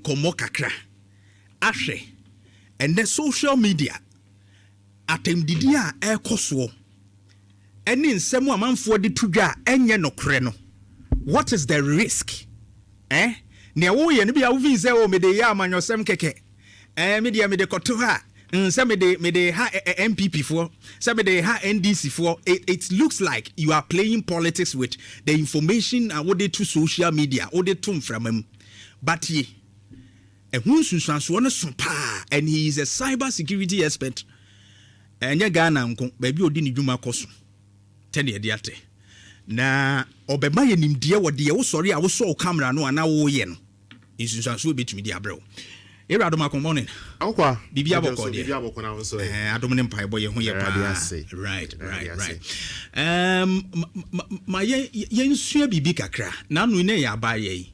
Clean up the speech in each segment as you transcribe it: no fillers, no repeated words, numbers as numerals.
Nkɔmmɔ kakra ahwɛ ɛnɛ social media atɛmdidi a ɛrekɔ soɔ ɛne nsɛm a amanfoɔ de to dwa a ɛnyɛ nokorɛ no. What is the risk, eh? Nea woyɛ no bi a wofii sɛ o mede yɛ amanyɔsɛm kɛkɛ, me deɛ mede kɔto hɔ a sɛ mede ha NPP foɔ, sɛ mede ha NDC foɔ. It looks like you are playing politics with the information a wode to social media, wode to mframa mu, but ye ɛho nsunsuansoɔ no so paa. And he is a cyber security expert. Ɛnyɛ Ghana nko, baabi a ɔdi ne dwuma kɔ so tɛne yɛde ate na ɔbɛma yɛ nimdeɛ wɔ deɛ wosɔre a wosɔ wo camera no anaa woyɛ no, nsunsuansoɔ bɛtumi de abrɛ wo. Ɛwura Adom akɔ morning. Akwa. Biribi abɔkɔ deɛ? Biribi abɔkɔ na nso. Adom ne mpaebɔ yɛ ho yɛ paa. Right. Ma yɛnsua biribi kakra. Na ano ne yɛ abaayɛ yi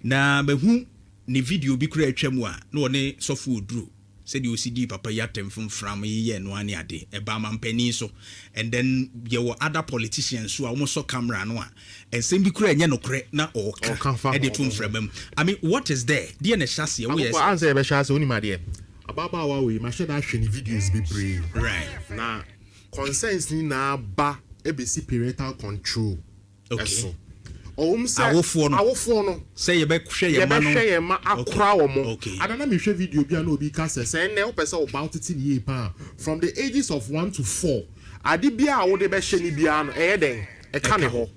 na mahu ne video bi kora atwa mu a na ɔne sɔfo Oduro sɛdeɛ ɔsi di papa yi atɛm fomfram yi yɛ noa ne ade ɛba amampanin so. And then yɛwɔ other politicians so a wɔsɔ camera no a nsɛm bi kora ɛnyɛ nokorɛ na ɔɔka ɛde to mframa mu. I mean, what is there? Deɛ na ɛhyɛ aseɛ woyɛ? Akokɔ, ansa yɛbɛhyɛ ase, wonim adeɛ, ababaawa wei, mahyɛ da ahwɛ ne videos bebree na concerns nyinaa ba ebesi parental control. Ɛso ɔwɔm sɛ awofoɔ no. Awofoɔ no. Sɛ yɛbɛhwɛ yɛn ma no. Yɛbɛhwɛ yɛn ma akora wɔn. Adana mehwɛ video bi a na obi ka sɛ ɛnɛ wopɛ sɛ ɔba tete ne yie paa, from the ages of 1 to 4, ade bi a wode bɛhyɛ ne biara no, ɛyɛ dɛn, ɛka ne hɔ.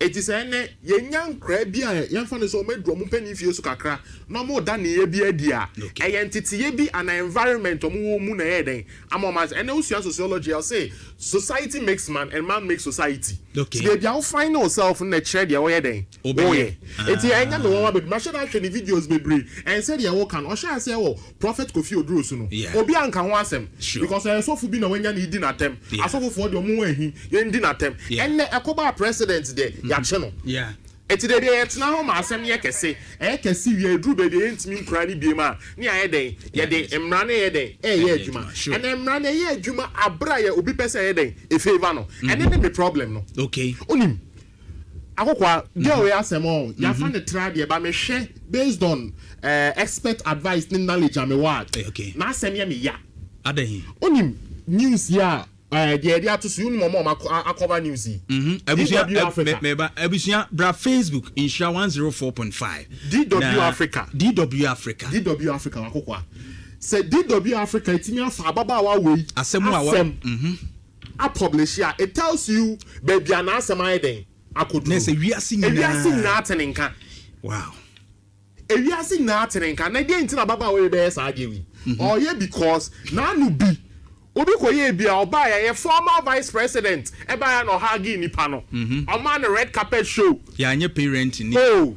Eti sɛ ɛnɛ yɛnya nkora bi a yɛmfa no sɛ ɔmo aduru ɔmo mpanyin fie so kakra na ɔmo da ne yɛ bi adi a, ɛyɛ nteteyɛ bi ana environment ɔmo wɔ mu na ɛyɛ dɛn ama ɔmo ase. Ɛnɛ wosua sociology a, ɔse society makes man and man makes society. Ti beebi a wo find yourself na kyerɛ deɛ wɔyɛ dɛn wɔyɛ. Eti ɛnyɛ mi wɔn wa bebree, mahyɛ da ahwɛ ne videos bebree. Ɛnsɛ deɛ wɔka no, ɔhyɛ aseɛ wɔ Prophet Kofi Oduro so no, obi anka ho asɛm because ɛyɛ sɔfo bi na wanya ne di n'atɛm. Asɔfofoɔ deɛ, ɔmo ho ahi yɛn di n'atɛm. Ɛnɛ ɛkɔba president deɛ, yɛakye no. Eti de deɛ yɛtena hɔ ma asɛm yɛ kɛse, ɛyɛ kɛse wie, eduru baabi a yɛntumi nkura ne biem a, ne ayɛ dɛn, yɛde mmara ne yɛ dɛn ɛyɛ adwuma. Ɛnɛ mmara no ɛyɛ adwuma abere a yɛ obi pɛ sɛ ɛyɛ dɛn efavour no. Ɛne ne mi problem no. Onim akokwa girl yɛ asɛm ɔ yafa ne tra deɛ ba mehwɛ based on expert advice ne knowledge a mewɔ a, n'asɛm yɛ me ya. Adan? Onim news yi a deɛ yɛde ato so yi, onim ɔmo a ɔmo akɔva news yi? Abusua, DW Africa. Mɛba abusua, bra Facebook, Nhyira 104.5. DW Africa. DW Africa. DW Africa, wakokwa sɛ DW Africa etimi afa ababaawa wei asɛm a asɛm apublish a, it tells you baabi a n'asɛm ayɛ dɛn akoduru. Na sɛ wiase nyinaa ewiase nyinaa te ne nka. Ewiase nyinaa te ne nka. Na deɛ nti na ababaawa yi bɛyɛ saa adeɛ wi ɔyɛ, because n'ano bi obi kɔ yɛ bi a ɔbaa yɛ yɛ former vice president ɛbaa yɛ na ɔhug nipa no, ɔmaa no red carpet show. Yɛanyɛ parenting ni. Oh,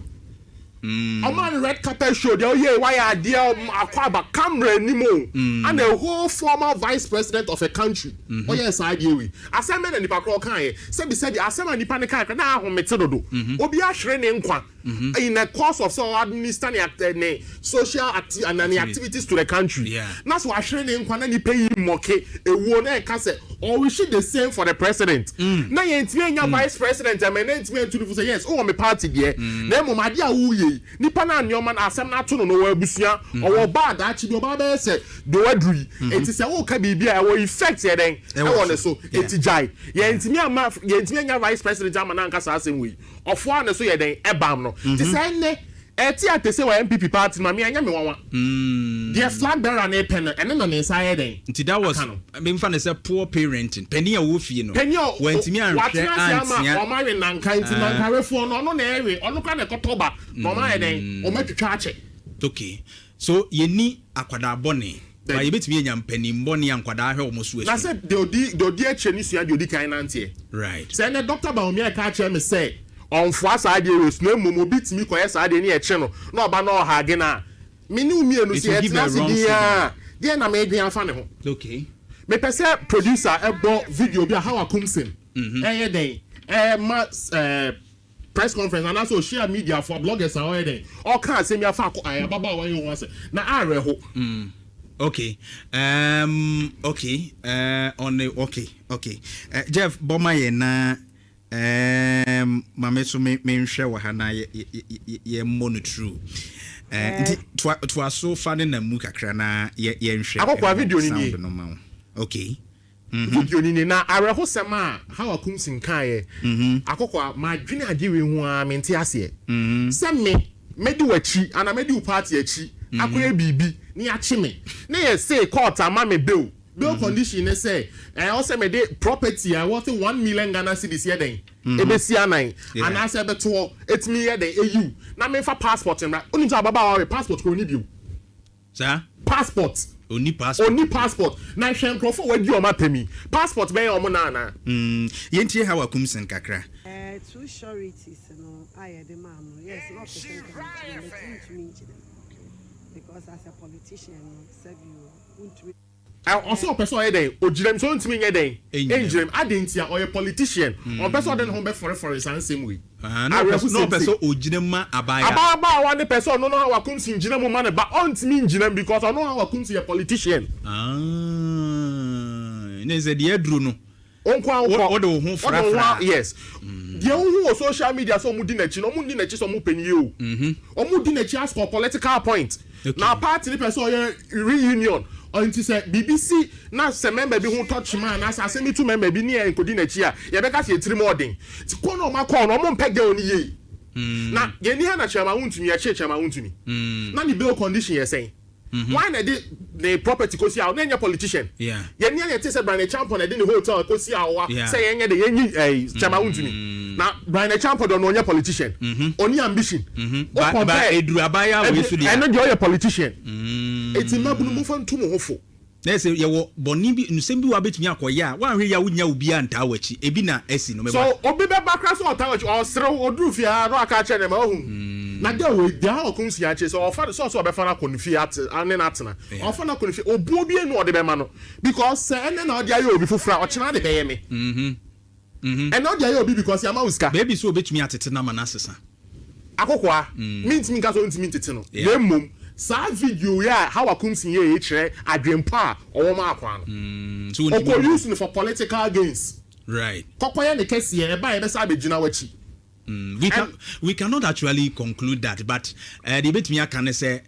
ɔmaa no red carpet show deɛ, ɔyɛ wayɛ adeɛ akɔ aba camera anim o, ana a whole former vice president of a country ɔyɛ saa adeɛ wi. Asɛm bɛ na nipa korɔ ɔka yɛ sɛbi sɛbi, asɛm a nipa ne kaa na ahomete dodo, obi ahwere ne nkwa in the course of sɛ ɔadminister ne social and ne activities to the country, na so ahwere ne nkwa na nipa yi mmɔke ewuo na ɛka sɛ ɔwish the same for the president, na yɛn ntumi anya vice president ɛmɛ na ntumi ntu ne fo sɛ yes, ɔwɔ mi party deɛ, na mmom adeɛ a wɔyɛ yi, nipa na nneɛma na asɛm na ato no no, wɔ abusua, ɔwɔ ɔbaa daakye bi ɔbaa bɛyɛ sɛ deɛ waduru yi. Eti sɛ wɔka biribi a ɛwɔ effect yɛ dɛn ɛwɔ ne so. Eti gyae, yɛn ntumi ama yɛn ntumi anya vice president ama na nka saa asɛm wei ɔfoa ne so yɛ dɛn ɛbam no. Ti sɛ ɛnɛ ɛti ate sɛ wɔ NPP party ma mi anya mi nwanwa deɛ flag bearer ne pɛ no, ɛne na ne nsa yɛ dɛn. Nti that was aka no. Memfa ne sɛ poor parenting. Panin a wɔwɔ fie no, panyin a wantumi anhwɛ watena ase ama antea. Ɔmo awe nanka nti nankarefoɔ no, ɔno na ɛwe, ɔno kora na ɛkɔtɔ ba na ɔmo ayɛ dɛn, ɔmo atwitwa akyɛ. Okay, so yɛni akwadaa bɔne ba, yɛbɛtumi anya mpanin bɔne a nkwadaa hwɛ wɔn so na asu. Sɛ deɛ odi akyire ne sua deɛ odi kan nanteɛ. Sɛ ɛnɛ Dr. Bawumia ɛka akyerɛ me sɛ ɔnfoa saa adeɛ wei so, na mmom obi tumi kɔyɛ saa adeɛ ne yɛkye no na ɔba na ɔhug no a, me ne wo mmienu sɛ yɛtena ase din a, deɛ na meedwen afa ne ho. Mepɛ sɛ producer ɛbɔ video bi a Hawa Koomson ɛyɛ dɛn ɛma press conference anaasɛ ɔhyia media for bloggers a ɔyɛ dɛn ɔka asɛm yi afa akɔ ɛɛ ababaawa yi ho asɛ na awerɛho. Okay, on the okay, Jeff bɔma yɛ na maame so me menhwɛ wɔ ha na yɛ yɛ yɛ mmɔ no true. Nti toa so fa ne nam mu kakra na yɛnhwɛ. Akɔkɔa, video ni nie. Sound no ma wo. Okay. Video ni nie. Na awerɛhosɛm a Hawa Koomson kaeɛ, akɔkɔa, madwene agye wei ho ara, mente aseɛ. Sɛ me, mɛdi w'akyi anaa mɛdi wo party akyi akɔyɛ biribi na yɛakye me na yɛse court ama me bail condition ne sɛ ɛwɔ sɛ mede property a ɛwɔ 1 million Ghana cedis yɛ dɛn ɛbɛsi anan anaasɛ ɛbɛto hɔ, ɛtumi yɛ dɛn ɛyiw na memfa passport mmra. Wonim sɛ ababaawa wei, passport kɔ ɔni bio. Saa. Passport. Oni passport. Oni passport. Na hwɛ, nkurɔfoɔ a wadi ɔmo atɛm yi, passport bɛyɛ ɔmo naana. Yɛntie Hawa Koomson kakra. Two sureties no a yɛde maa no, yes, na ɔpɛ sɛ nka mekyerɛ, but wontumi nkyerɛ because as a politician no, sɛbi o, wontumi. Ɔsɛ ɔpɛ sɛ ɔyɛ dɛn ogyina mu sɛ ɔntumi nyɛ dɛn ɛngyina. Ɛngyina mu adi nti a ɔyɛ politician, ɔmpɛ sɛ ɔde ne ho bɛfɔrefɔre saa nsɛm wei. Ah, na ɔpɛ sɛ ogyina ma abaayewa. Ababaawa ne pɛ sɛ ɔno no Hawa Koomson gyina mu ma ne ba, ɔntumi ngyina mu because ɔno Hawa Koomson yɛ politician. Ah, ne sɛ deɛ aduro no Ɔnkɔ akɔ wode wo ho frafra. Yes, deɛ wohu wɔ social media sɛ ɔmo di n'akyi no, ɔmo di n'akyi sɛ ɔmo pɛ nie o, ɔmo di n'akyi as for political point. Na party ne pɛ sɛ ɔyɛ reunion, nti sɛ biribi si na sɛ member bi ho tɔ kyima anaasɛ asɛm bi to member bi ne yɛ nkodi n'akyi a, yɛbɛka sɛ yɛtiri mu ɔden. Nti kɔ na ɔmo akɔ no, ɔmo mpɛ girl no yie. Na yɛn ni ha na Chairman Wontumi, yɛkye Chairman Wontumi na ne bail condition yɛ sɛn? Why na de ne property kosi a na nyɛ politician? Yɛn ni yɛ te sɛ Bryan Acheampong na de ne hotel kosi awa sɛ yɛn nyɛ de yɛn nyi Chairman Wontumi. Na Bryan Acheampong de, ɔno ɔnyɛ politician, ɔni ambition. Ba ba eduru abaayewa wei so deɛ. Ɛno deɛ, ɔyɛ politician. Eti mmabunu, mo fa ntu mo ho fo. Na sɛ yɛwɔ bɔnne bi, nsɛm bi wɔ abɛtumi akɔyɛ a, woanhwɛ yi a, wonya obiara ntaa w'akyi. Ebi na asi no mɛba. So obi bɛba kora sɛ ɔtaa w'akyi, ɔserew, ɔduru fie ha na ɔaka akyerɛ ne ma ɔhu. Na girl wei deɛ, ha ɔko nsia akyire sɛ ɔfa no sɛ ɔsɛ ɔbɛfa no akɔ ne fie ate ne no atena, ɔfa no akɔ ne fie, obuo bi enu ɔde bɛma no because sɛ ɛnɛ na ɔde ayɛ obi foforɔ a, ɔkyena de bɛyɛ me. Ɛnɛ ɔde ayɛ obi because yɛama wo sika. Baabi so obɛtumi atete no ama no asesa. Akokoa, mentumi nka sɛ ɔntumi ntete no, na mmom saa video yi a Hawa Koomson yɛ yi kyerɛ adwempa a ɔwɔ ma akora no. So wontumi ɔkɔ use no for political gains. Kɔkɔyɛ ne kɛseɛ ɛba a, yɛbɛsa abɛgyina w'akyi. We cannot actually conclude that, but deɛ ebɛtumi aka ne sɛ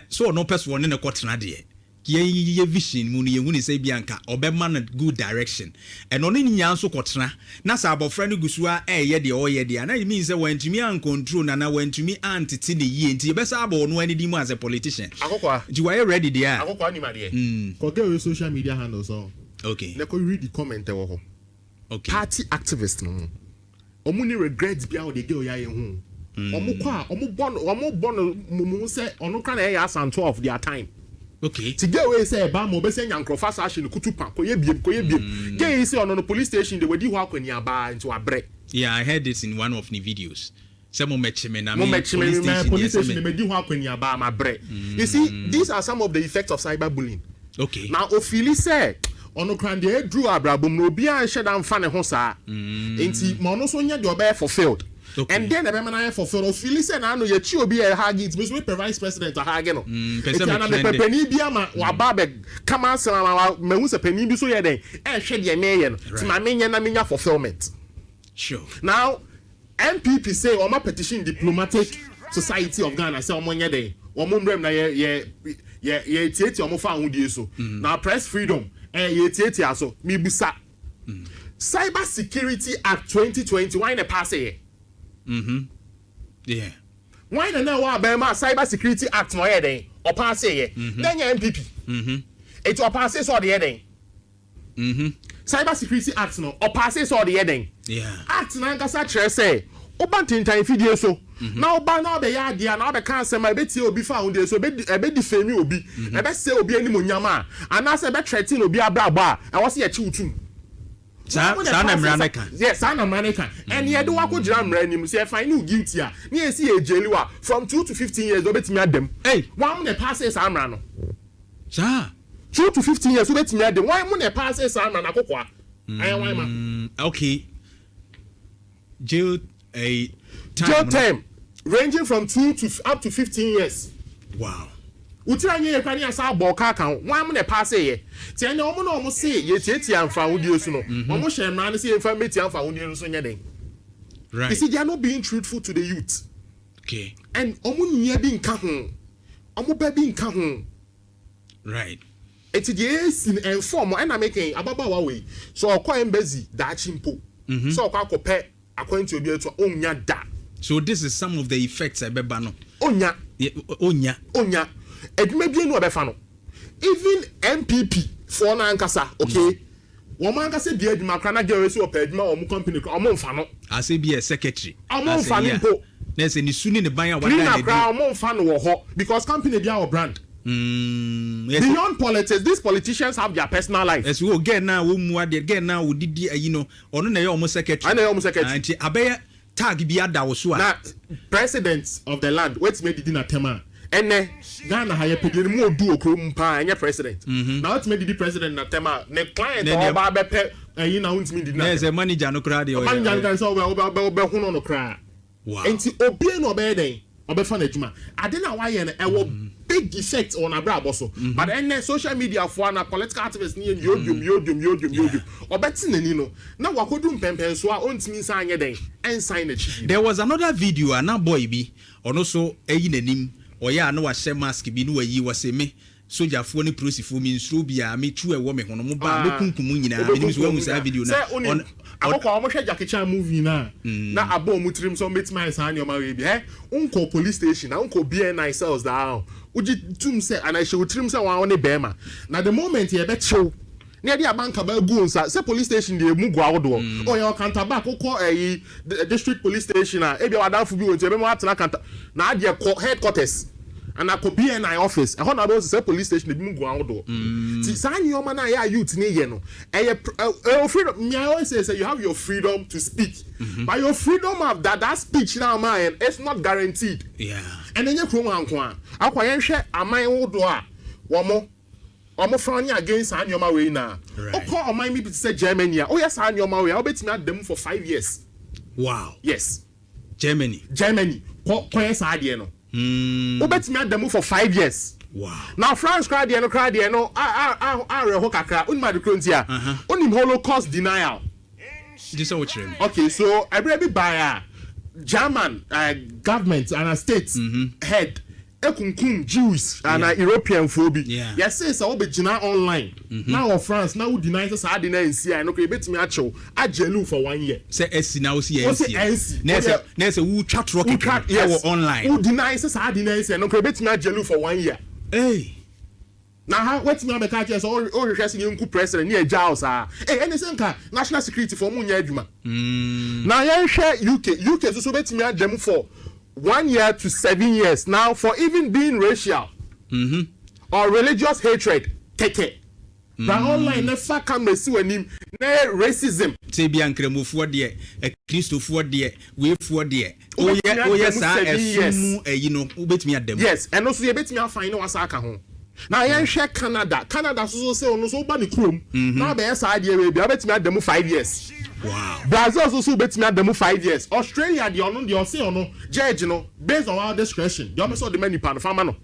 so ɔno pɛ so ɔne ne kɔtena deɛ, yɛn yɛ vision mu no, yɛhu ne sɛ bi anka ɔbɛma no good direction, ɛno ne nyinaa nso kɔtena. Na sɛ abɔfra no gu so a ɛyɛ deɛ ɔyɛ deɛ a, na it means sɛ wantumi ancontrol nana, wantumi antete ne yie, nti yɛbɛsa abɔ ɔno ani din mu as a politician. Akokoa. Nti wayɛ ready deɛ a. Akokoa, nim adeɛ, kɔ girl social media handles ɔ na kɔ read the comment ɛwɔ hɔ. Party activist no ho, ɔmo ni regret bia ɔde girl yɛ ayɛ ho. Ɔmo kɔ a, ɔmo bɔ no mumu sɛ ɔno kora na ɛyɛ asanto of their time. Ti girl wei sɛ ɛba ma ɔbɛsɛ nya nkorɔfo asa ahyɛ no kutu pa, kɔyɛ biem, kɔyɛ biem. Girl yi sɛ ɔno no, police station de wadi hɔ akɔneabaa nti wabrɛ. Yeah, I heard this in one of the videos sɛ mo mɛkye me na me mo mɛkye me me police station de mɛdi hɔ akɔneabaa ma brɛ. You see, these are some of the effects of cyberbullying. Na ofeel sɛ ɔno kora deɛ, eduru abrabom na obiara nhyɛ da nfa ne ho saa, nti ma ɔno nso nyɛ deɛ ɔbɛyɛ fulfilled. And then ɛbɛma no ayɛ fulfilled. Ofeel sɛ n'ano yɛkyi obi yɛ hug, nti mi nso mi pɛ vice president ahug no. Pɛ sɛ nti ana me mepɛ trend. Panin bi ama waba abɛ kama asɛm ama mahu sɛ panin bi so yɛ dɛn ɛhwɛ deɛ meyɛ no, nti ma menyɛ na menya fulfilment. Now NPP say ɔma petition Diplomatic Society of Ghana sɛ ɔmo nyɛ dɛn, ɔmo mbrɛm na yɛ tietia ɔmo fa ahodie so na press freedom yɛ tietia so. Mibusa, Cyber Security Act 2020, wɔn na pass yɛ? Wɔn na ɛwɔ abɛn mu a Cyber Security Act na ɔyɛ dɛn ɔpass yɛ na ɛnyɛ NPP? Eti ɔpass sɛ ɔde yɛ dɛn? Cyber Security Act no, ɔpass sɛ ɔde yɛ dɛn? Act n'ankasa kyerɛ sɛ woba ntentan fidie so na woba na wabɛyɛ adeɛ a na wabɛka asɛm a ɛbɛtie obi fa ahodie so, ɛbɛdi fami obi, ɛbɛsɛ obi anim onyam a, anaasɛ ɛbɛthreaten obi abrabɔ a, ɛwɔ sɛ yɛkye wo tum. Saa na mmara no ka. Yes, saa na mmara no ka. Ɛne yɛde wakɔ gyina mmara anim sɛ yɛfa ne wo guilty a, ne yɛsi yɛ jail a, from 2 to 15 years wɔbɛtumi adam. Hey. Wɔn mo na ɛpass saa mmara no. Saa. 2 to 15 years wobɛtumi adam. Wɔn mo na ɛpass saa mmara no, akokoa ɛyɛ wɔn ma. Okay, jail time jail no. Term ranging from 2 to up to 15 years. Wotiri anyɛ yɛ kora ne asa abɔ ɔka aka ho. Wɔn mo na ɛpass yɛ tí ɛnna wɔn na wɔn se yɛtiatia nfa so no, wɔn hyɛ mmara no sɛ yɛmfa mmetia nfa ahodie no so nyɛ den. You see, they are not being truthful to the youth. And ɔmo nua bi nka ho, ɔmo ba bi nka ho. Eti deɛ esi no ɛnfɔ ɔmo. Ɛna meken ababaawa wei so, ɔkɔ embassy daakye mpo sɛ ɔkɔ akɔpɛ akwantuo bi atu a, ɔnya da. So this is some of the effects ɛbɛba no. Ɔnya. Ɔnya. Ɔnya adwuma bi enu ɔbɛfa no, even NPP foɔ n'ankasa, okay, wɔn ankasa bi adwuma koraa na girl esi ɔpɛ adwuma wɔ wɔn company koraa, ɔmo nfa no. Ase bi yɛ secretary. Ɔmo nfa no mpo. Na ɛsɛ ne su ne ne ban a wada cleaner ne koraa, ɔmo nfa no wɔ hɔ because company bi awɔ brand. Beyond politics, these politicians have their personal life. Ɛsɛ o girl naa wɔn mu adeɛ, girl naa wɔdidi ayi no, ɔno na ɛyɛ ɔmo secretary. Ɛna ɛyɛ ɔmo secretary. Ah, nti abɛyɛ tag bi ada wo so a. Na president of the land wetin edidi na tɛm a, ɛnɛ Ghana ha yɛ pɛdeɛ no mu odu wɔ kurom paa, ɛnyɛ president. Na wetin edidi president na tɛm a, ne client a ɔba abɛpɛ ɛyi na wontumi didi na na ɛsɛ manager no koraa deɛ ɔyɛ manager no kan sɛ ɔbɛ ɔbɛ ɔbɛ ɔbɛhono no koraa. Nti obie na ɔbɛyɛ dɛn, ɔbɛfa n'adwuma ade na wayɛ no, ɛwɔ big effect wɔ n'abrabɔ so. But ɛnɛ social media foɔ ana political activists ne yɛ yodiom yodiom yodiom yodiom, ɔbɛte n'ani no na wakɔdu mpɛmpɛnsoɔ a ɔntumi nsan anyɛ dɛn, ɛnsan n'akyi bio. There was another video a na boy bi, ɔno so ayi n'anim, ɔyɛ a na wahyɛ mask bi na wayi, wɔse me sogyafoɔ ne polisifoɔ, me nsuro biara, me tu ɛwɔ me ho no, mo ba a mɛkunkum mo nyinaa. Menim sɛ wahu saa video no. Sɛ wonim akɔkɔ a wɔhwɛ Jackie Chan movie no a, na abɔ wɔn tirim sɛ wɔbɛtumi ayɛ saa nneɛma wei bi. Ɛ wonkɔ police station na wonkɔ BNI cells daa, wogye tum sɛ anaa ɛhyɛ wo tirim sɛ wɔn a wɔne bɛrima, na the moment yɛbɛkyew na yɛde abankaba agu wo nsa sɛ police station deɛ, emu gu ahodoɔ, ɔyɛ ɔkantabak, wokɔ ɛyi district police station a, ebi a wadanfo bi wɔ nti ɛbɛma watena kanta, na adeɛ kɔ headquarters ana kɔ BNI office, ɛhɔ na abɛwɔ sɛ police station ebi mu gu ahodoɔ. Ti saa nneɛma no a yɛ a youth ne yɛ no, ɛyɛ ɛyɛ freedom. Me, I always say say you have your freedom to speak, but your freedom of that speech now ma yɛn, it's not guaranteed. Ɛna nye kurom ha nko a akɔ, yɛnhwɛ aman ahodoɔ a wɔn fa ne against saa nneɛma wei na wokɔ ɔman bi te sɛ Germany a, woyɛ saa nneɛma wei a, wobɛtumi ada mu for 5 years. Yes. Germany? Germany, kɔ kɔyɛ saa adeɛ no, wobɛtumi ada mu for 5 years. Na France koraa deɛ no awerɛho kakra. Wonim ade koro nti a wonim Holocaust denial? Gye sɛ wokyerɛ me. Okay, so ɛberɛ bi baeɛ a German government ana state head ekunkum Jews ana European foɔ bi. Yɛse sɛ wobɛgyina online na wɔ France na wo deny sɛ saa ade no ansi a, ɛno koraa yɛbɛtumi akyew ajail for one year. Sɛ asi na wosi yɛ Wosi nsi ɛnsi. Na ɛsɛ wotwa torɔ kɛkɛ ɛwɔ online. Wo deny sɛ saa ade no ansi, ɛno koraa yɛbɛtumi ajail for one year. Hey. Na ha watumi abɛka kyerɛ sɛ wohwehwɛ sɛ yɛnku president ne agya wo saa. Ɛne sɛ nka national security foɔ mu nyɛ adwuma. Na yɛnhwɛ UK. UK nso so wobɛtumi ada mu for one year to 7 years now for even being racial or religious hatred kɛkɛ. Na online ne fa camera si w'anim na yɛ racism. Sɛ bia nkramofoɔ deɛ, akristofoɔ deɛ, weifoɔ deɛ, woyɛ woyɛ saa ɛsom mu ayi no, wobɛtumi ada mu. Yes, ɛno nso yɛbɛtumi afan ne wasa aka ho. Na yɛnhwɛ Canada. Canada nso so sɛ ɔno nso woba ne kurom na wabɛyɛ saa adeɛ wei bi, wobɛtumi ada mu 5 years. Brazil nso so wobɛtumi ada mu 5 years. Australia deɛ, ɔno deɛ, ɔse ɔno judge no, based on our discretion, deɛ ɔpɛ sɛ ɔde ma nipa no, fa ma no.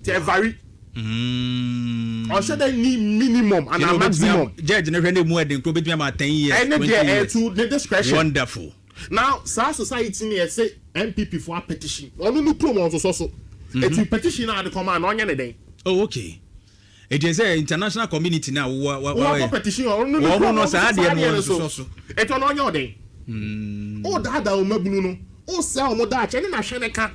Nti ɛvary. Ɔhyɛ dɛ ni minimum ana maximum. Judge no hwɛ ne mu ɛden kuro, bɛtumi ama 10 years. Ɛne deɛ, ɛyɛ to ne discretion. Now saa society ni yɛsɛ NPP fo petition, ɔno no kurom ɔnsosɔ so, eti petition na ade kɔma na ɔnyɛ ne den. Oh, okay, eti sɛ international community na wɔ wɔ wɔ petition, ɔno no kurom no saa adeɛ no ɔnsosɔ so. Eti ɔno ɔnyɛ ɔden o, daadaa wɔn abunu no o, sɛ wɔn daakye ɛne na hwɛ ne ka.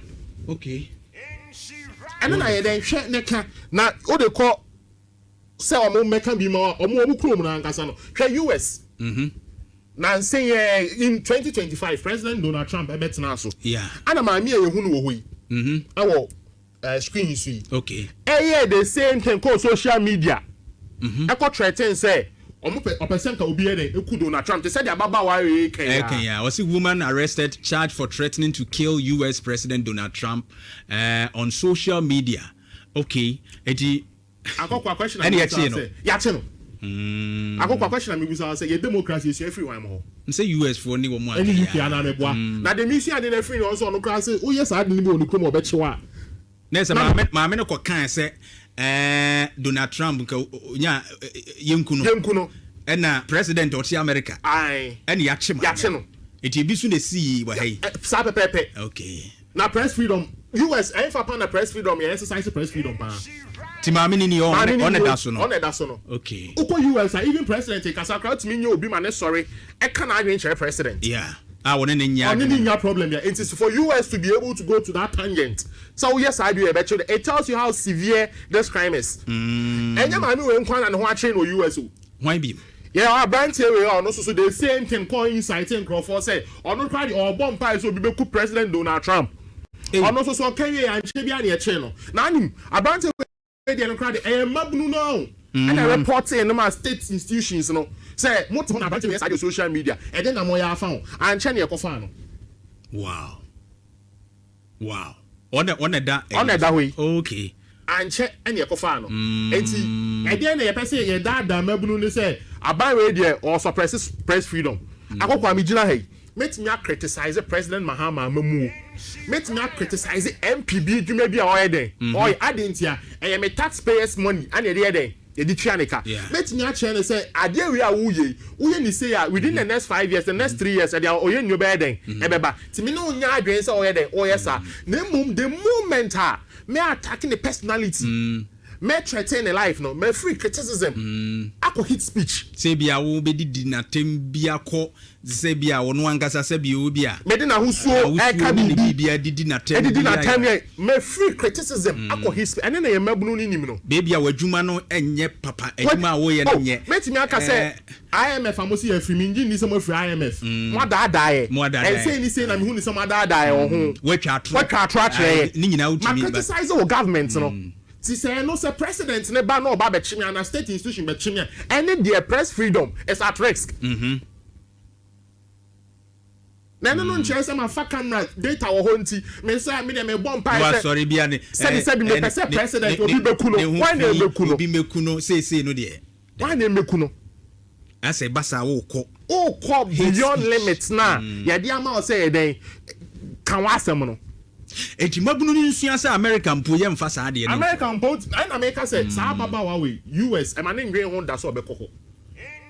Ɛne na yɛ dɛn, hwɛ ne ka na o de kɔ sɛ ɔmo mmɛka bi ma ɔmo kurom na ankasa no. Hwɛ US. Na nse yɛ in 2025, President Donald Trump ɛbɛtena so. Ana maame a yɛhu no wɔ hɔ yi ɛwɔ screen so yi, ɛyɛ the same thing kɔ social media, ɛkɔ threaten sɛ ɔmo pɛ, ɔpɛ sɛ nka obi yɛ dɛ eku Donald Trump te sɛ deɛ ababaawa yɛ kɛn. Ɛkɛn ya, ɔsi woman arrested, charged for threatening to kill US President Donald Trump on social media. Okay, eti. Akɔkɔ akɔhyɛ na ɛne yɛkye no. Yɛakye no. Akɔkɔ akɔhyɛ na mibusa sɛ yɛ democracy esua efiri wɔn hɔ? Nsɛ US foɔ ne wɔn. Ɛne UK anaa mɛboa na de mi sua de na efiri wɔn so, ɔno koraa sɛ woyɛ saa de ne bi wɔ ne kurom, ɔbɛkyew a. Ne sɛ maame no kɔ kan sɛ Donald Trump nka nya yɛnku no. Yɛnku no. Ɛna president ɔte America. Ayi. Ɛna yɛakye maame. Yɛakye no. Eti ebi so na esi wɔ ha yi. Saa pɛpɛɛpɛ. Na press freedom, US ɛnfa pa na press freedom yɛ exercise press freedom paa. Ti maame ni ni ɔne da so no. Ɔne da so no. Wokɔ US a, even president kasa koraa, wotumi nye obi ma ne sɔre ɛka n'adwene kyerɛ president. Yeah, a wɔne ne nya Ɔne ne nya problem yɛ. Nti for US to be able to go to that tangent sɛ woyɛ saa deɛ, ɛbɛkyerɛ, it tells you how severe this crime is. Ɛnyɛ maame wei nkwa na ne ho akyere no wɔ US o. Hwan bi? Yɛ aberanteɛ wei a ɔno nso so the same thing kɔ incite nkurɔfoɔ sɛ ɔno koraa deɛ, ɔbɔ mpae sɛ obi bɛku President Donald Trump. Ɔno nso so ɔka wie, ankyɛ bi a ne yɛkyee no. Na anim aberanteɛ wei deɛ no koraa de, ɛyɛ mmabunu no o ɛna report no ma state institutions no sɛ mote hɔ na aberanteɛ wei yɛ saa deɛ social media, ɛde na moyɛ afa ho. Ankyɛ ne yɛkɔfaa no. Wow, ɔne da. Ɔne da hɔ yi. Ankyɛ ɛne ɛkɔfaa no. Nti ɛdeɛ na yɛpɛ sɛ yɛdaadaa mmabunu ne sɛ aban wei deɛ, ɔsuppress press freedom. Akɔkɔ a megyina ha yi, mɛtumi acriticize President Mahama amamuo, mɛtumi acriticize MP bi dwuma bi a ɔyɛ dɛn ɔyɛ ade. Nti a ɛyɛ me taxpayers money ɛna yɛde yɛ dɛn, yɛde tua ne ka. Mɛtumi akyerɛ no sɛ adeɛ wei a woyɛ yi, woyɛ ne sei a, within the next 5 years, the next 3 years, ɛde ɔyɛ nnuro bɛyɛ dɛn ɛbɛba. Nti me ne wo nya adwene sɛ ɔyɛ dɛn ɔyɛ saa. Na mmom the moment a me attack ne personality, me threaten ne life no, me free criticism akɔ hate speech. Sɛ bi a wobɛdidi n'atɛm bi akɔ sɛ bi a ɔno ankasa sɛ bi obi a mede n'ahosuo ɛka ne biribi biribi adidi n'atɛm. Ɛdidi n'atɛm yɛ me free criticism akɔ hate speech. Ɛne na yɛ mmabunu ne nim no. Beebi a w'adwuma no nyɛ papa, adwuma a woyɛ no nyɛ. Mɛtumi aka sɛ IMF a mo si yɛ firi mi, ngye nni sɛ mo afiri IMF, mo adaadaa yɛ. Mo adaadaa yɛ. Ɛnsɛn ni sei na mehu ni sɛ mo adaadaa yɛ wɔ ho. Watwa atoro. Watwa atoro akyerɛ yɛ. Ne nyinaa ma wotumi ba criticize wɔ government no ti sɛ ɛno sɛ president ne ba na ɔba bɛkye me ana state institution bɛkye me a, ɛne deɛ press freedom is at risk. Na ɛno no nkyerɛ sɛ mafa camera data wɔ hɔ nti me sɛ me deɛ mebɔ mpae sɛ wasɔre bi a ne sɛbi sɛbi mepɛ sɛ president obi bɛku no. Ne ho Hwan na fi ɛbɛku no? Obi bɛku no seesei no deɛ. Hwan na ɛmɛku no? Asɛ basa wokɔ wokɔ hate beyond speech. limit na yɛde ama wo sɛ yɛdɛn ka w'asɛm no. Enti mabunu no nsua sɛ America mpo yɛmfa saa adeɛ no. America mpo, ɛna meka sɛ saa ababaawa wei, US ɛma ne ndwen ho da sɛ ɔbɛkɔ hɔ,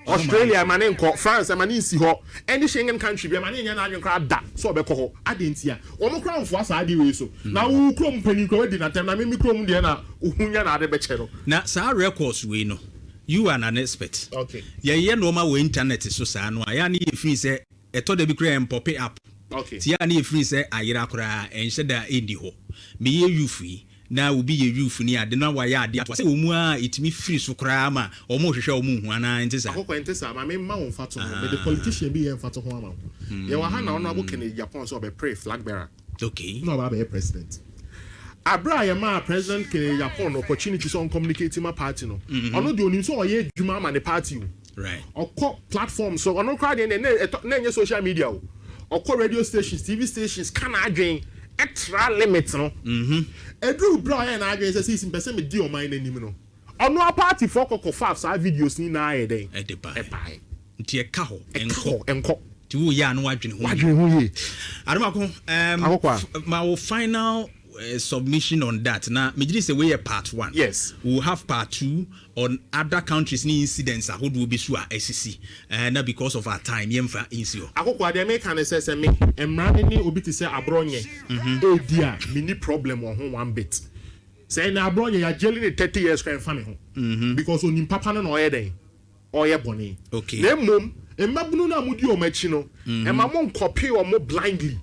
Australia ɛma ne nkɔ, France ɛma ne nsi hɔ, ɛne Schengen country bi ɛma ne nyɛ n'adwen koraa da sɛ ɔbɛkɔ hɔ. Ade nti a wɔn koraa mfoa saa ade wei so na wo kurom panyin koraa wadi n'atɛm na mimi kurom deɛ na ohun nyɛ n'ade bɛkyɛ no. Na saa records wei no, you are an expert. Yɛyɛ nneɛma wɔ internet so saa no a, yɛa ne yɛfiri sɛ ɛtɔ da bi koraa ɛmpop up. Nti yɛa ne yɛfiri sɛ ayera koraa, ɛnhyɛ da ɛnni hɔ. Meyɛ youth yi na obi yɛ youth ni ade na wayɛ ade ato sɛ wɔ mu a, ɛtumi firi so koraa ma ɔmo hwehwɛ ɔmo hu anaa nte saa? Akɔkɔ nte saa. Maame, mma wo mfa to ho. Mede politician bi yɛ mfa to ho ama wo. Yɛwɔ ha na Honourable Kennedy Agyapong sɛ ɔbɛpere flag bearer na ɔba abɛyɛ president. Abere a yɛmaa President Kennedy Agyapong no opportunity sɛ ɔncommunicate ma party no, ɔno deɛ onim sɛ ɔyɛ adwuma ama ne party o. Ɔkɔ platform so, ɔno koraa deɛ ne ɛtɔ na ɛnyɛ social media o, ɔkɔ radio stations, TV stations, ka n'adwen ɛtra limit no. Eduru bere a ɔyɛ n'adwen sɛ sisi mpɛ sɛ medi ɔman n'anim no, ɔno a party foɔ kɔkɔ fa saa videos ni nyinaa yɛ dɛn? Ɛde bae. Ɛbae. Nti ɛka hɔ. Ɛka ɛnkɔ hɔ, ɛnkɔ. Nti woyɛ a no wadwene ho yie. Wadwene ho yie. Adomako, Akɔkɔ a. Ma wo final submission on that na megye di sɛ wei yɛ part one. We will have part two on other countries ne incidents ahodoɔ bi so a asisi, na because of our time yɛmfa nsi hɔ. Akoko, adeɛ meka ne sɛ me mmara ne obi te sɛ Aborɔnyɛ edi a, menni problem wɔ ho one bit. Sɛ ɛna Aborɔnyɛ yɛagyeli ne 30 years kora, ɛmfa me ho because onim papa no na ɔyɛ dɛn ɔyɛ bɔne. Na mmom mmabunu no a modi wɔn akyi no, ɛma mo nkɔpe wɔn blindly.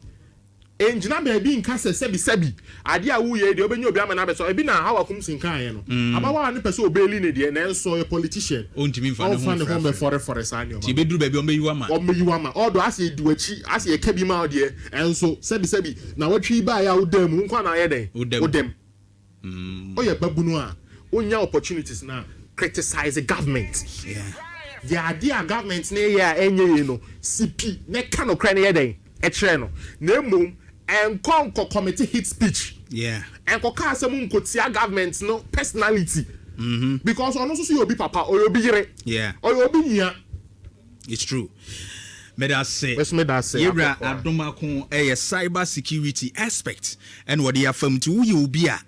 Ngyina baabi nka sɛ sɛbi sɛbi adeɛ a woyɛ yi deɛ, wobɛnya obi ama no abɛsɔ ebi na hawa kum sinkaeɛ no. Ababaawa no pɛ sɛ ɔbɛli ne deɛ, nanso ɔyɛ politician. Ɔntumi mfa ne ho ɔmfa ne ho mfrafra. Mmɛfɔrefɔre saa nneɛma nti no. ɛbɛduru baabi a ɔmbɛyi wo ama. Ɔmmɛyi wo ama ɔdɔ asɛ edi w'akyi asɛ yɛka bi ma wo deɛ, ɛnso sɛbi sɛbi na watwi baeɛ a woda mu nkɔ na ayɛ dɛn. Woda mu. Wodam. Ɔyɛ babunu a wonya opportunities na criticize the government. Deɛ adeɛ a government ne yɛ a ɛnyɛ yie no, si pi na ɛka nokorɛ no yɛ dɛn ɛkyerɛ no. Na mmom ɛnkɔ nkɔ commit hate speech. Ɛnkɔka asɛm nkɔtia government no personality because ɔno nso so yɛ obi papa, ɔyɛ obi yere, ɔyɛ obi nua. It's true. Meda ase. Mɛso meda ase. Yɛwura Akɔkɔa. Adomako ɛyɛ cyber security expert ɛna ɔde afam. Nti woyɛ obi a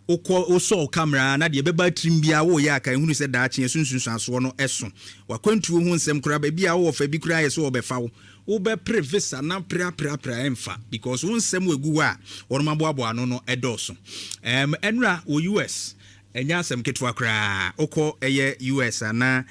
wokɔ wosɔɔ camera na deɛ ɛbɛba tirim biara woyɛ aka ehunu sɛ daakye ɛso nsunsuansoɔ no ɛso wakwantuo ho nsɛm koraa, baabi a wowɔ fa bi koraa yɛ sɛ wɔbɛfa wo. Wobɛpere visa na preapreapre a, ɛmfa, because wo nsɛm egu hɔ a wɔn aboaboa ano no ɛdɔɔso. Ɛnura wɔ US, ɛnyɛ asɛm ketewa koraa. Wokɔ ɛyɛ US anaa